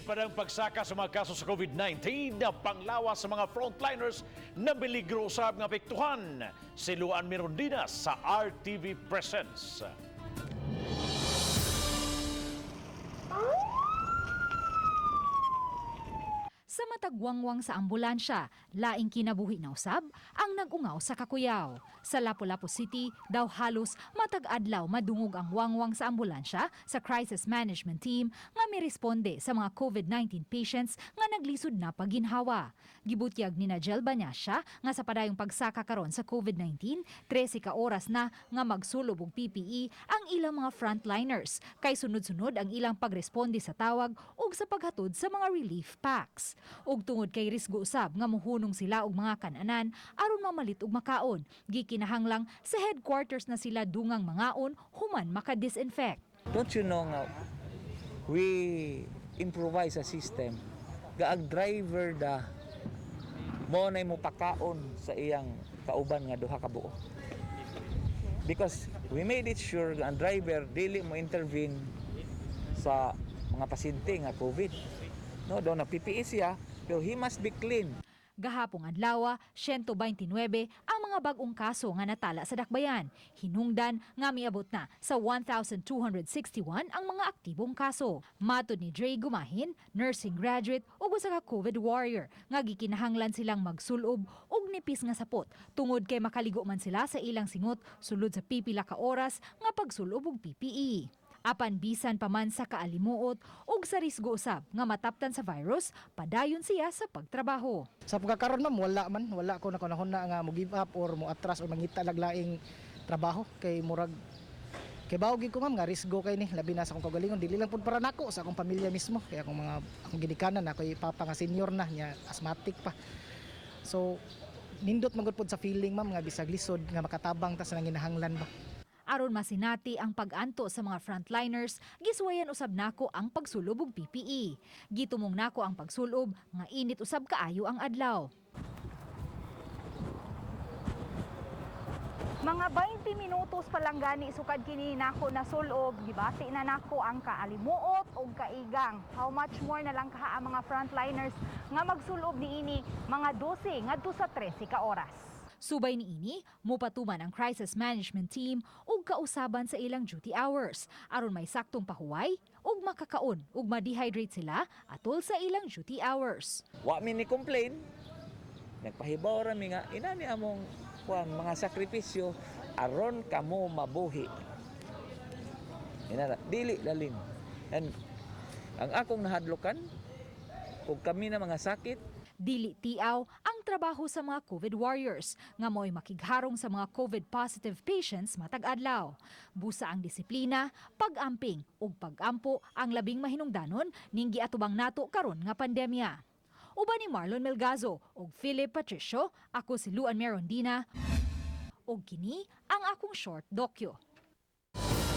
Padang pagsaka sa mga kaso sa COVID-19 na panglawas sa mga frontliners na peligro usab nga apektuhan. Si Luan Mirondina sa RTV Presents. Sa matagwangwang sa ambulansya, laing kinabuhi na usab ang nag-ungaw sa Kakuyaw. Sa Lapu-Lapu City, daw halos matag adlaw madungog ang wangwang sa ambulansya sa crisis management team nga miresponde sa mga COVID-19 patients nga naglisod na paginhawa. Gibutyag ni Najel Banyasya nga sa padayong pagsaka karon sa COVID-19, 13 ka oras na nga magsulob og PPE ang ilang mga frontliners kay sunod-sunod ang ilang pagresponde sa tawag ug sa paghatod sa mga relief packs. Ug tungod kay risgo usab nga muhunong sila og mga kananan aron mamalit og makaon, gikinahanglang sa headquarters na sila dungang mangaon human maka-disinfect. Don't you know nga we improvise a system ga ang driver da mo na mo pakaon sa iyang kauban nga duha ka buo. Because we made it sure nga ang driver dili mo intervene sa mga pasyente nga COVID. No, daw na PPE siya, pero he must be clean. Gahapong adlaw, 129 ang mga bag-ong kaso nga natala sa Dakbayan. Hinungdan nga miabot na sa 1,261 ang mga aktibong kaso. Matod ni Dre Gumahin, nursing graduate ug usa ka COVID warrior nga gikinahanglan silang magsulob og nipis nga sapot tungod kay makaligo man sila sa ilang singot sulod sa pipila ka oras nga pagsulob og PPE. Apan bisan pa man sa kaalimuot ug sa risgo usab nga mataptan sa virus, padayon siya sa pagtrabaho. Sa pagkakaroon, ma'am, wala man, wala ko nakunahuna nga mo give up or mo atras or mangita laglaing trabaho kay murag kay bawo gid ko, ma'am, nga risgo kay ni, labi na sa akong kaugalingon, dili lang pud para nako, sa akong pamilya mismo, kay akong mga akong ginikanan, ako'y papa nga senior na nya, asthmatic pa. So nindot man gud pud sa feeling, ma'am, nga bisag lisod nga makatabang ta sa nanginahanglan ba. Aron masinati ang pag-anto sa mga frontliners, gisuwayan usab nako ang pagsulob og PPE. Gitumong nako ang pagsulob nga init usab kaayo ang adlaw. Mga 20 minutos pa lang gani sukad kini nako nasulob, gibati na nako ang kaalimuot ug kaigang. How much more na lang kaha ang mga frontliners nga magsulob niini mga 12 ngadto sa 13 ka oras. Subay niini, mupatuman ang crisis management team ug kausaban sa ilang duty hours aron may saktong pahuway ug makakaon ug ma-dehydrate sila atol sa ilang duty hours. Wa mi ni complain. Nagpahibaw ra mi nga inani among kuan mga sakripisyo aron kamo mabuhi. Inara dili lalin. And ang akong nahadlokan ug kami na mga sakit. Dili tiaw ang trabaho sa mga COVID warriors nga mo'y makigharong sa mga COVID positive patients matag adlaw. Busa ang disiplina, pag-amping ug pag-ampo ang labing mahinungdanon ning giatubang nato karon nga pandemya. Uban ni Marlon Melgazo ug Philip Patricio, ako si Luan Merondina ug kini ang akong short dokyo.